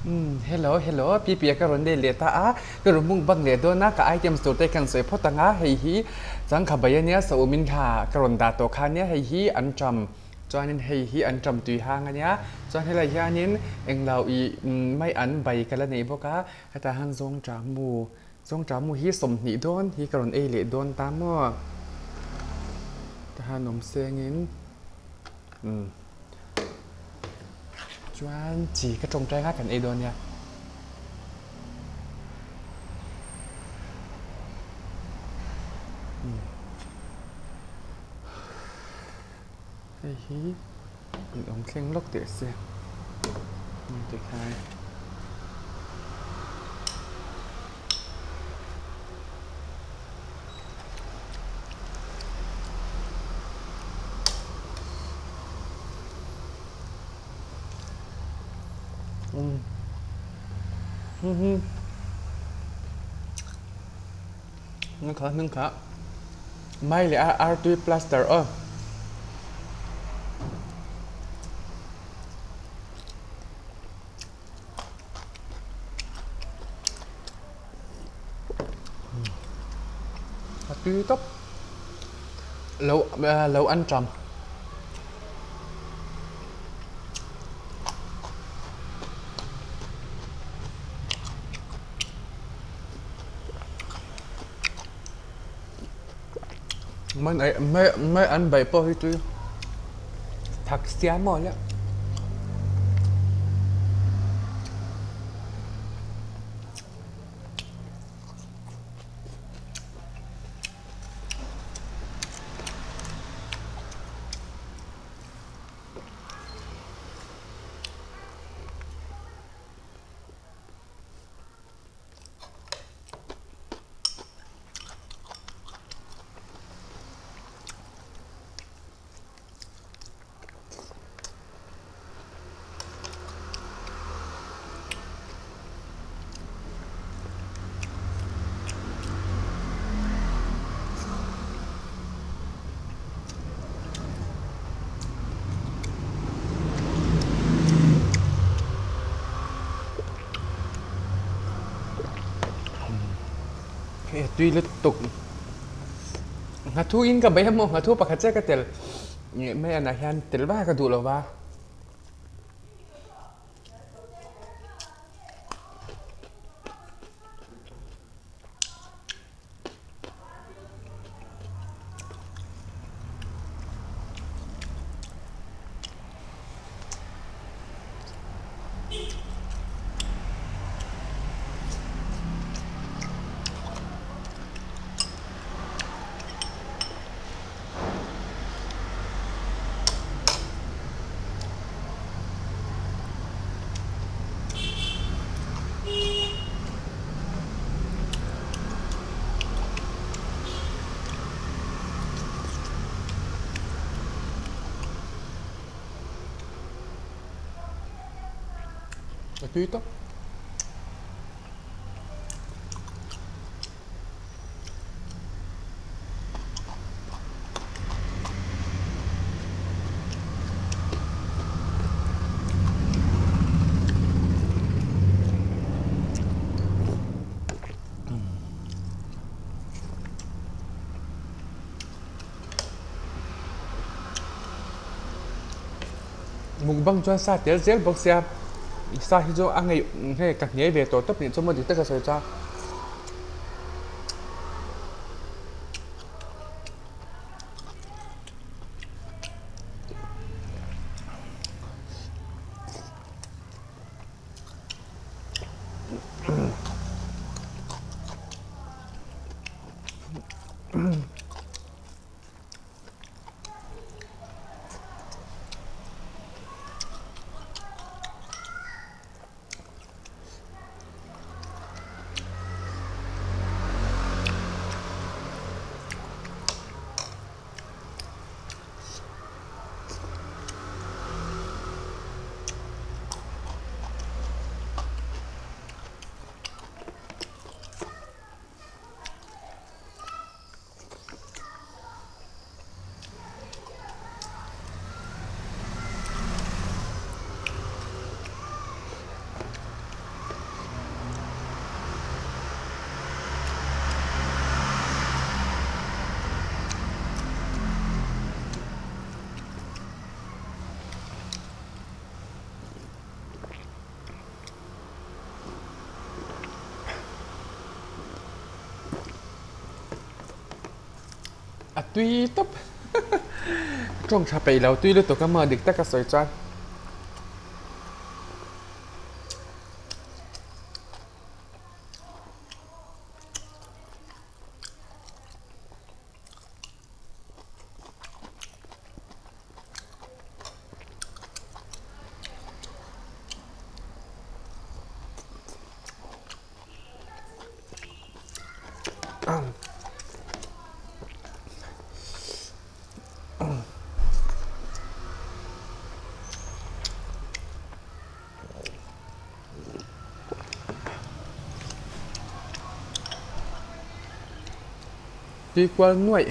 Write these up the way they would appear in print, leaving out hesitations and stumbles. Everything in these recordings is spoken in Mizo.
Umm hello hello Pipi a ka rawn let leh ta a, ka rawn mukbang leh dawn a, ka items tur te kan sawi phawt ang a, hei hi changkha bai ania saum in kha ka rawn dah tawh kha ania hei hi an ṭam chuanin hei hi an ṭam tui hang ania chuan helai hianin englo ih mai an bai ka la nei bawk a, hetah hian zawngṭah mu zawngṭah mu hi 20 dawn hi ka rawn ei leh dawn ta maw tah hian awm sengin umm. Chuan chi ka tawngtai nga kan ei dawn nia. Hei hi in awm thleng lawk teh se tikhan. Hming kha hming kha mai leh a artui plaster aw. A tui tawp lo lo an ṭam. Man ai mai mai an baih pawh hi tui thak sia maw le. Hei a tui lutuk. Nghathu in ka bei a maw nghathu pakhat chiah ka tel mai anah hian tel vak ka duh lo va. A tui tawp. Mukbang chuan sa tel zel bawk sia sa hi chu a ngei hei ka hniai ve tawh tawp nih chu maw dik taka sawi chuan. tui tawp. Tawng tha peih lo tui lutuk a maw dik taka sawi chuan. Tui kual nuaih.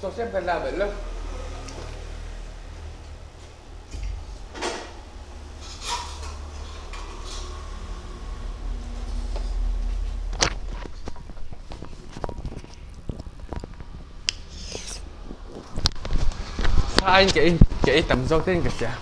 Chaw siam kan la belh lo. Sa in ka ei ka ei tam zawk te in ka hria.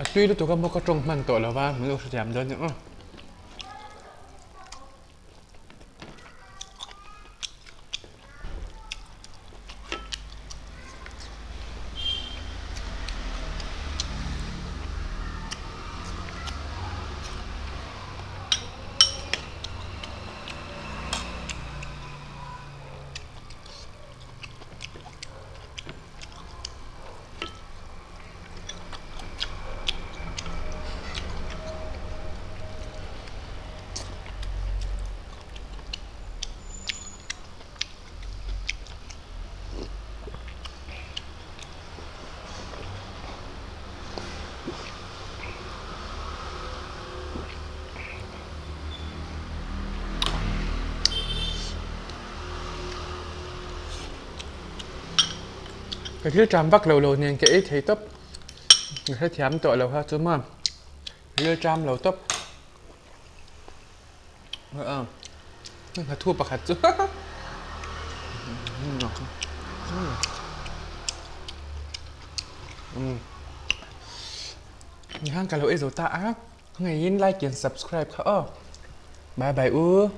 A tui lutuk a maw ka tawng hman tawh lo va min lo hrethiam dawn nia aw. Ka thil ṭam vak lo lo nen ka ei thei tawp ka hrethiam tawh lo kha chu maw thil ṭam lo tawp. Nghathu pakhat chu umm. Nikhan ka lo ei zo ta a, khawngaihin like and subscribe kha aw. Bye bye u.